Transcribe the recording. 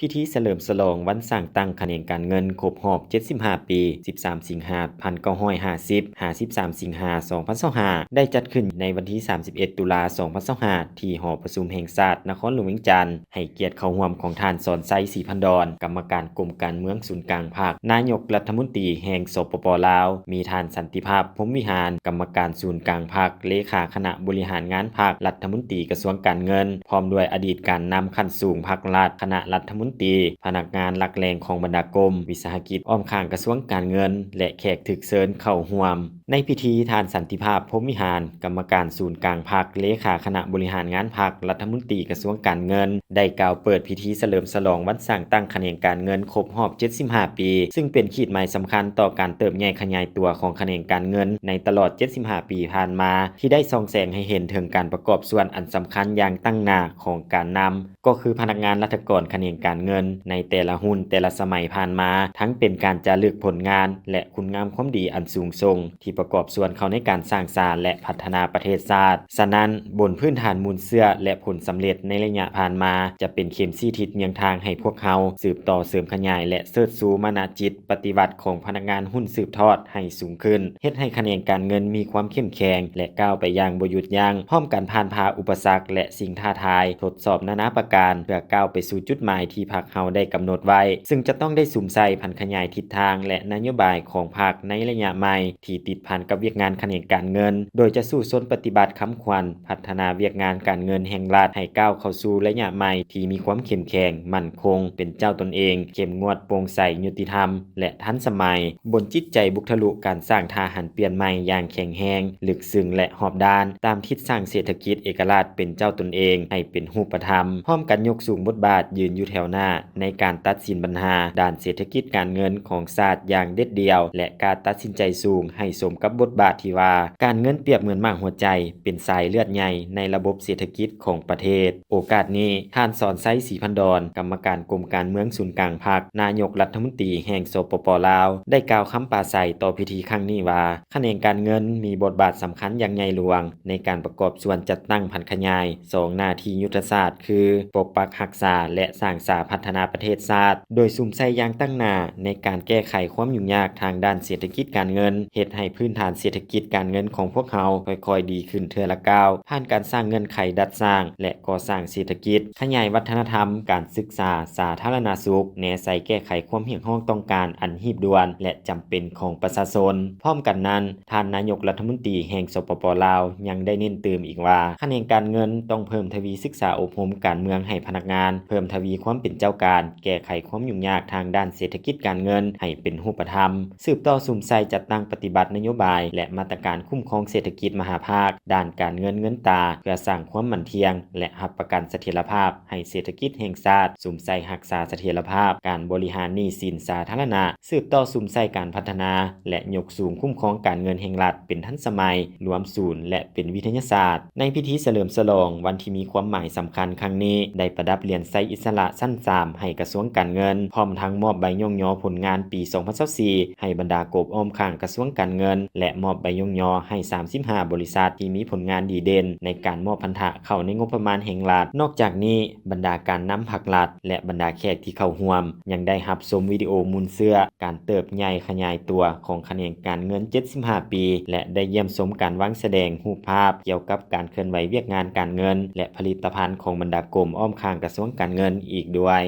ພິທີສະເຫຼີມສະຫຼອງວັນສ້າງຕັ້ງຂະແໜງການເງິນຄົບຮອບເຈັດສິບຫ້າປີ ສິບສາມສິງຫາ ພັນເກົ້າຮ້ອຍຫ້າສິບ ຫາ ສິບສາມສິງຫາ ສອງພັນຊາວຫ້າ ໄດ້ຈັດຂຶ້ນໃນວັນທີສາມສິບເອັດ ຕຸລາ ສອງພັນຊາວຫ້າ ທີ່ຫໍປະຊຸມແຫ່ງຊາດນະຄອນຫຼວງວຽງຈັນ. ໃຫ້ກຽດເຂົ້າຮ່ວມຂອງທ່ານ ສອນໄຊ ສີພັນດອນ ກຳມະການກົມການເມືອງສູນກາງພັກ, ນາຍົກລັດຖະມົນຕີແຫ່ງ ສປປ ລາວ, ມີທ່ານ ສັນຕິພາບ ພົມວິຫານ ກຳມະການສູນກາງພັກ, ເລຂາຄະນະບໍລິຫານງານພັກ, ລັດຖະມົນຕີກະຊວງການເງິນ, ພ້ອມດ້ວຍອະດີດການນຳຂັ້ນສູງພັກລັດ, ຄະນະລັດຖະມົນຕີ, ພະນັກງານຫຼັກແຫຼ່ງຂອງບັນດາກົມ, ວິສາຫະກິດອ້ອມຂ້າງກະຊວງການເງິນ ແລະ ແຂກຖືກເຊີນເຂົ້າຮ່ວມ. ໃນພິທີ, ທ່ານ ສັນຕິພາບ ພົມວິຫານ ກຳມະການສູນກາງພັກ, ເລຂາຄະນະບໍລິຫານງານພັກ, ລັດຖະມົນຕີກະຊວງການເງິນ ໄດ້ກ່າວເປີດພິທີສະເຫຼີມສະຫຼອງວັນສ້າງຕັ້ງຂະແໜງການເງິນຄົບຮອບເຈັດສິບຫ້າປີ, ຊຶ່ງເປັນຂີດໝາຍສຳຄັນຕໍ່ການເຕີບໃຫຍ່ຂະຫຍາຍຕົວຂອງຂະແໜງການເງິນໃນຕະຫຼອດເຈັດສິບຫ້າປີຜ່ານມາ, ທີ່ໄດ້ສ່ອງແສງໃຫ້ເຫັນເຖິງການປະກອບສ່ວນອັນສຳຄັນຢ່າງຕັ້ງໜ້າຂອງການນຳ ກໍຄືພະນັກງານລັດຖະກອນຂະແໜງການເງິນໃນແຕ່ລະຮຸ່ນແຕ່ລະສະໄໝຜ່ານມາ, ທັງເປັນການຈາລຶກຜົນງານ ແລະ ຄຸນງາມຄວາມດີອັນສູງສົ່ງ ທີ່ປະກອບສ່ວນເຂົ້າໃນການສ້າງສານ ແລະ ພັດທະນາປະເທດຊາດ. ສະນັ້ນ, ບົນພື້ນຖານມູນເຊື້ອ ແລະ ຜົນສຳເລັດໃນໄລຍະຜ່ານມາ ຈະເປັນເຂັມຊີ້ທິດນຽງທາງໃຫ້ພວກເຮົາສືບຕໍ່ເສີມຂະຫຍາຍ ແລະ ເຊີດຊູມານະຈິດປະຕິວັດຂອງພະນັກງານຮຸ່ນສືບທອດໃຫ້ສູງຂຶ້ນ, ເຮັດໃຫ້ຂະແໜງການເງິນມີຄວາມເຂັ້ມແຂງ ແລະ ກ້າວໄປຢ່າງບໍ່ຢຸດຢັ້ງ, ພ້ອມກັນຜ່ານຜ່າອຸປະສັກ ແລະ ສິ່ງທ້າທາຍ, ທົດສອບນານາປະການ ເພື່ອກ້າວໄປສູ່ຈຸດໝາຍທີ່ພັກເຮົາໄດ້ກຳນົດໄວ້, ຊຶ່ງຈະຕ້ອງໄດ້ສຸມໃສ່ຜັນຂະຫຍາຍທິດທາງ ແລະ ນະໂຍບາຍຂອງພັກໃນໄລຍະໃໝ່ ທີ່ຕິດພັນກັບວຽກງານຂະແໜງການເງິນ, ໂດຍຈະສູ້ຊົນປະຕິບັດຄຳຂວັນພັດທະນາວຽກງານການເງິນແຫ່ງລັດ ໃຫ້ກ້າວເຂົ້າສູ່ໄລຍະໃໝ່ທີ່ມີຄວາມເຂັ້ມແຂງ, ໝັ້ນຄົງ, ເປັນເຈົ້າຕົນເອງ, ເຂັ້ມງວດ, ໂປ່ງໃສ, ຍຸຕິທຳ ແລະ ທັນສະໄໝ. ບົນຈິດໃຈບຸກທະລຸການສ້າງທ່າຫັນປ່ຽນໃໝ່ຢ່າງແຂງແຮງ, ເລິກເຊິ່ງ ແລະ ຮອບດ້ານ, ຕາມທິດສ້າງເສດຖະກິດເອກະລາດເປັນເຈົ້າຕົນເອງໃຫ້ເປັນຮູບປະທຳ, ພ້ອມກັນຍົກສູງບົດບາດຢືນຢູ່ແຖວໜ້າໃນການຕັດສິນບັນຫາດ້ານເສດຖະກິດການເງິນຂອງຊາດຢ່າງເດັດດ່ຽວ ແລະ ກ້າຕັດສິນໃຈສູງໃຫ້ສົມກັບບົດບາດທີ່ວ່າ ການເງິນປຽບເໝືອນໝາກຫົວໃຈ ເປັນສາຍເລືອດໃຫຍ່ໃນລະບົບເສດຖະກິດຂອງປະເທດ. ໂອກາດນີ້, ທ່ານ ສອນໄຊ ສີພັນດອນ ກຳມະການກົມການເມືອງສູນກາງພັກ, ນາຍົກລັດຖະມົນຕີແຫ່ງ ສປປ ລາວ ໄດ້ກ່າວຄຳປາໄສຕໍ່ພິທີຄັ້ງນີ້ວ່າ, ຂະແໜງການເງິນມີບົດບາດສຳຄັນຢ່າງໃຫຍ່ຫຼວງໃນການປະກອບສ່ວນຈັດຕັ້ງຜັນຂະຫຍາຍສອງໜ້າທີ່ຍຸດທະສາດ ຄື ປົກປັກຮັກສາ ແລະ ສ້າງສາພັດທະນາປະເທດຊາດ, ໂດຍສຸມໃສ່ຢ່າງຕັ້ງໜ້າໃນການແກ້ໄຂຄວາມຫຍຸ້ງຍາກທາງດ້ານເສດຖະກິດການເງິນ, ເຮັດໃຫ້ພື້ນຖານເສດຖະກິດການເງິນຂອງພວກເຮົາຄ່ອຍໆດີຂຶ້ນເທື່ອລະກ້າວ ຜ່ານການສ້າງເງື່ອນໄຂດັດສ້າງ ແລະ ກໍ່ສ້າງເສດຖະກິດ, ຂະຫຍາຍວັດທະນະທຳ, ການສຶກສາ, ສາທາລະນະສຸກ, ແນໃສ່ແກ້ໄຂຄວາມຮຽກຮ້ອງຕ້ອງການອັນຮີບດ່ວນ ແລະ ຈຳເປັນຂອງປະຊາຊົນ. ພ້ອມກັນນັ້ນ, ທ່ານນາຍົກລັດຖະມົນຕີແຫ່ງ ສປປ ລາວ ຍັງໄດ້ເນັ້ນຕື່ມອີກວ່າ, ຂະແໜງການເງິນຕ້ອງເພີ່ມທະວີສຶກສາອົບຮົມການເມືອງໃຫ້ພະນັກງານ, ເພີ່ມທະວີຄວາມເປັນເຈົ້າການ, ແກ້ໄຂຄວາມຫຍຸ້ງຍາກທາງດ້ານເສດຖະກິດການເງິນໃຫ້ເປັນຮູບປະທຳ, ສືບຕໍ່ສຸມໃສ່ຈັດຕັ້ງປະຕິບັດນະໂຍບາຍ ແລະ ມາດຕະການຄຸ້ມຄອງເສດຖະກິດມະຫາພາກດ້ານການເງິນເງິນຕາ ເພື່ອສ້າງຄວາມໝັ້ນທ່ຽງ ແລະ ຮັບປະກັນສະຖຽນລະພາບໃຫ້ເສດຖະກິດແຫ່ງຊາດ, ສຸມໃສ່ຮັກສາສະຖຽນລະພາບການບໍລິຫານໜີ້ສິນສາທາລະນະ, ສືບຕໍ່ສຸມໃສ່ການພັດທະນາ ແລະ ຍົກສູງຄຸ້ມຄອງການເງິນແຫ່ງລັດເປັນທັນສະໄໝ, ລວມສູນ ແລະ ເປັນວິທະຍາສາດ. ໃນພິທີສະເຫຼີມສະຫຼອງວັນທີ່ມີຄວາມໝາຍສຳຄັນຄັ້ງນີ້ ໄດ້ປະດັບຫຼຽນໄຊອິດສະຫຼະຊັ້ນສາມໃຫ້ກະຊວງການເງິນ, ພ້ອມທັງມອບໃບຍ້ອງຍໍຜົນງານປີສອງພັນຊາວສີ່ໃຫ້ບັນດາກົມອ້ອມຂ້າງກະຊວງການເງິນ ແລະ ມອບໃບຍ້ອງຍໍໃຫ້ສາມສິບຫ້າບໍລິສັດທີ່ມີຜົນງານດີເດັ່ນໃນການມອບພັນທະເຂົ້າໃນງົບປະມານແຫ່ງລັດ. ນອກຈາກນີ້, ບັນດາການນຳພັກລັດ ແລະ ບັນດາແຂກທີ່ເຂົ້າຮ່ວມ ຍັງໄດ້ຮັບຊົມວິດີໂອມູນເຊື້ອການເຕີບໃຫຍ່ຂະຫຍາຍຕົວຂອງຂະແໜງການເງິນເຈັດສິບຫ້າປີ ແລະ ໄດ້ຢ້ຽມຊົມການວາງສະແດງຮູບພາບກ່ຽວກັບການເຄື່ອນໄຫວວຽກງານການເງິນ ແລະ ຜະລິດຕະພັນຂອງບັນດາກົມອ້ອມຂ້າງກະຊວງການເງິນອີກດ້ວຍ.